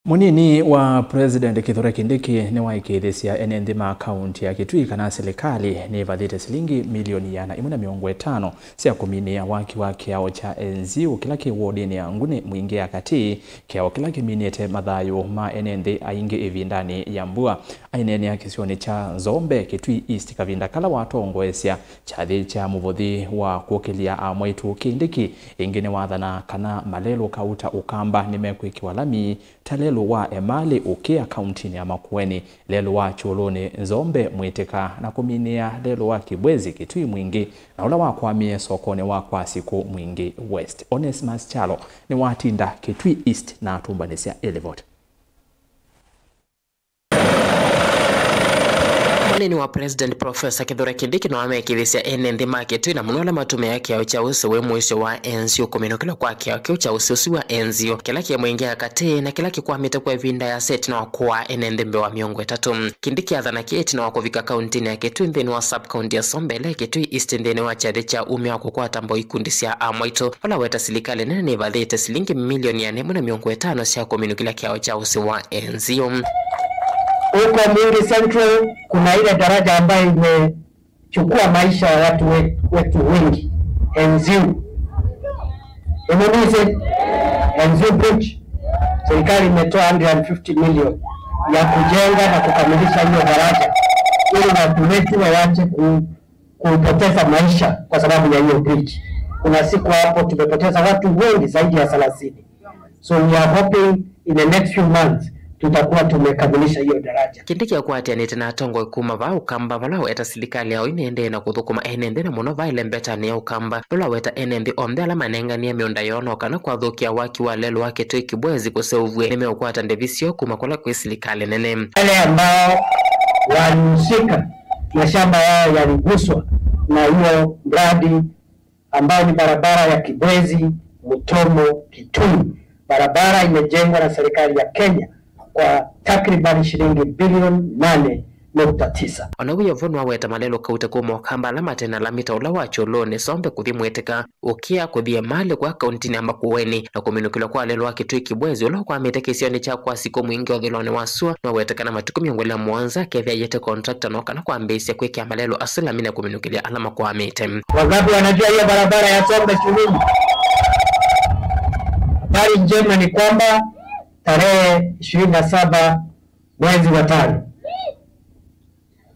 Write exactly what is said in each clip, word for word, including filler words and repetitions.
Mũnini wa President Kithure Kindiki nĩwaĩkĩĩthĩsya ene nthĩ ma kaunti ya Kitui kana silikalĩ nĩĩvathĩte silingi milioni ĩana ĩmwe na mĩongo ĩtano sya kũminĩa waki wa kĩao kya N Z U kĩla kĩ wodinĩ ya Nguni Mwingĩ ya Katĩ, kĩao kĩla kĩminĩte mathayũ ma ene nthĩ aingĩ ĩvindanĩ ya mbua. Aineenea kĩsionĩ kya Nzombe, Kitui East, kavinda kala watongoesya kyathĩ kya mũvũthi wa kũkĩlya amwaitũ Kindiki, ĩngĩ nĩwathana kana malelũ kauta Ũkamba nĩmekwĩkĩwa lami ta lelũ wa Emali ũkĩa kauntinĩ ya Makueni, lelũ wa Kyũlũnĩ Nzombe Mwĩtĩka, na kũminĩa lelũ wa Kibwezi Kitui Mwingĩ, na ũla wakwamie sokonĩ wa Kwasikũ Mwingĩ West. Onesmus Kyalo nĩwatinda Kitui East na atũmbanĩsya ĩ livoti. Mũnini wa President Professor Kithure Kindiki nĩwamekĩĩthĩsya ene nthĩ ma Kitui na mũno ala matũmĩaa kĩao kya ũsĩ wĩ mũisyo wa N Z U kũminũkĩlwa kwa kĩao kĩu kya ũsĩ ũsu wa N Z U kĩla kĩ Mwingĩ ya Katĩ na kĩla kĩkwamĩte kwa ĩvinda ĩasa ĩtina wa kũaa ene nthĩ mbee wa mĩongo ĩtatũ. Kindiki athana kĩĩ ĩtina wa kũvika kauntinĩ ya Kitui nthĩnĩ wa sub-county ya Nzombe ĩla ĩ Kitui East nthĩnĩ wa kyathĩ kya umya wa kũkwata mbau ikundi sya amwaitũ, vala weta silikalĩ nene nĩvathĩte silingi milioni ĩana ĩmwe na mĩongo ĩtano sya kũminũkĩlya kĩao kya ũsĩ wa N Z U. Huko Mwingi Central kuna ile daraja ambayo imechukua maisha ya watu we-, wetu wengi, N Z U. Imemaliza N Z U Bridge, serikali imetoa hundred and fifty million ya kujenga na kukamilisha hiyo daraja ili watu wetu wawache ku-, kupoteza maisha kwa sababu ya hiyo bridge. Kuna siku hapo tumepoteza watu wengi zaidi ya thelathini. So we are hoping in the next few months tutakuwa tumekamilisha hiyo daraja. Kindiki akwatĩanĩte na atongoi kuma vaa Ũkamba vala weta silikalĩ yao ĩnĩendee na kũthũkũma ene nthĩ na mũno vaa ĩlembetanĩ ya Ũkamba, vala weta ene nthĩ onthe ala manenganie mĩũnda yoo no kana kwathũkĩa waki wa lelũ wa Kitui Kibwezi kũseũvw'e nĩmeũkwata ndĩvi syoo kuma kũla kwĩ silikalĩ nene. Wale ambao walihusika, mashamba yao yaliguswa na hiyo mradi ambao ni barabara ya Kibwezi, Mutomo, Kitui. Barabara imejengwa na serikali ya Kenya kwa takriban shilingi bilioni nane nukta tisa. Ona wĩ o vo, nĩwaweta malelũ kauta kuma Ũkamba ala mate na lami ta ũla wa Kyũlũnĩ Nzombe kũthi Mwĩtĩka, ũkĩa kũthi Emali kwa kauntinĩ ya Makueni, na kũminũkĩlwa kwa lelũ wa Kitui Kibwezi ũla ũkwamĩte kĩsionĩ kya Kwasikũ Mwingĩ ũthũĩlonĩ wa sua. Nĩwaweta kana matukũ mĩongo ĩlĩ na mũonza akethĩa aiete contractor no kana kwambĩĩsya kwĩkĩa malelũ asu lami na kũminũkĩlya ala makwamĩte. Wangapi wanajua hiyo barabara ya Nzombe Kyũlũnĩ? Habari njema ni kwamba tarehe ishirini na saba mwezi wa tano,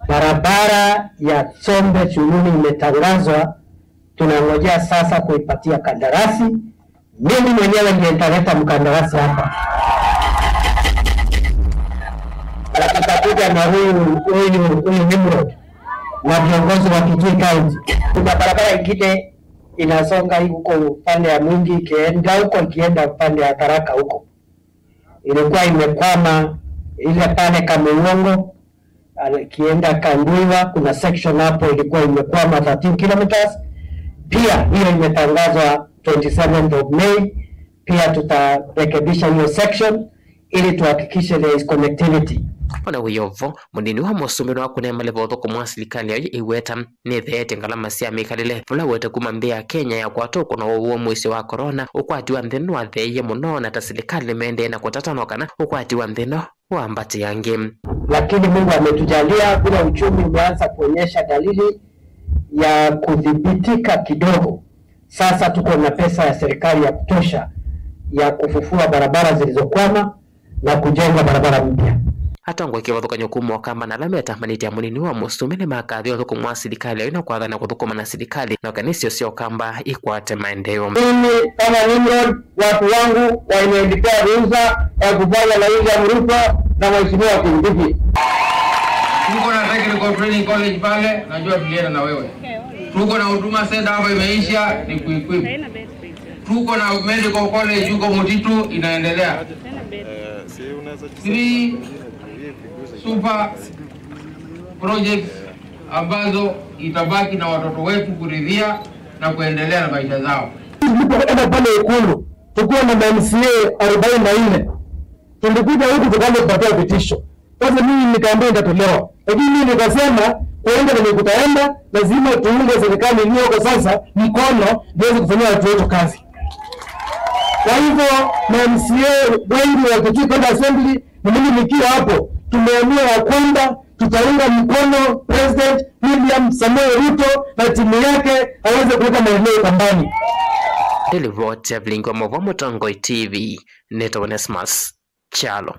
barabara ya Nzombe Kyũlũnĩ imetangazwa. Tunangojea sasa kuipatia kandarasi. Mimi mwenyewe ndiye nitaleta mkandarasi hapa. Na tutakuja na huyu, huyu, huyu Nimrod na viongozi wa Kitui County. Kuna barabara ingine inasonga huko upande ya Mwingi, ikienda huko, ikienda upande ya Tharaka huko. Ilikuwa imekwama ile pale Kamwongo, ikienda Kanduiwa, kuna section hapo ilikuwa imekwama thirteen kilometers. Pia hiyo imetangazwa twenty-seventh of May. Pia tutarekebisha hiyo section ili tuhakikishe there is connectivity. Ona wĩ o vo, mũnini wa mũsumbĩ nĩwakũnĩa maleva ũthũkũmi wa silikalĩ yao ĩweta nĩtheetye ngalama sya mĩkalĩle, vala wete kuma nthĩ ya Kenya yakwata ũkũno wa ũwau wa mũisyo wa corona, ũkwati wa nthĩ nĩwatheeie mũno, na ta silikalĩ nĩmaendee na kũtata no kana ũkwati wa nthĩ ĩno wambatĩange. Lakini Mungu ametujalia, vile uchumi umeanza kuonyesha dalili ya kudhibitika kidogo, sasa tuko na pesa ya serikali ya kutosha ya kufufua barabara zilizokwama na kujenga barabara mpya. Atongoi kĩvathũkany'o kuma Ũkamba na ala metamanĩtye na mũnini wa mũsumbĩ nĩmakathĩa ũthũkũmi wa silikalĩ yao na kwathana kũthũkũma na silikalĩ na kana isio sya Ũkamba ikwate maendeeo. Mimi kama Nimrod, watu wangu wamenipea ruhusa ya kufanya na William Ruto na Mheshimiwa Kindiki. Tuko na Technical Training College pale, najua tulienda na wewe. Tuko na Huduma Center hapa imeisha, ni kuequip. Tuko na Medical College huko Mutitu inaendelea. Three super projects ambazo itabaki na watoto wetu kuridhia na kuendelea na maisha zao. Tulipoenda pale Ikulu, tukiwa na ma M C A arobaini na nne, tulikuja huku tukaanza kupatia vitisho. Sasa mimi nikaambia itatolewa. Lakini mimi nikasema kuenda venye kutaenda, lazima tuunge serikali iliyoko sasa mkono, iweze kufanyia watu wetu kazi. Kwa hivyo, ma M C A wengi wa Kitui County Assembly, na mimi nikiwa hapo, tumeamua ya kwamba tutaunga mkono President William Samoei Ruto na timu yake aweze kuleta maendeleo Ukambani. Nĩ ripoti ya Vilingi wa Mauvoo Mũtongoi T V, nĩtawa Onesmus Kyalo.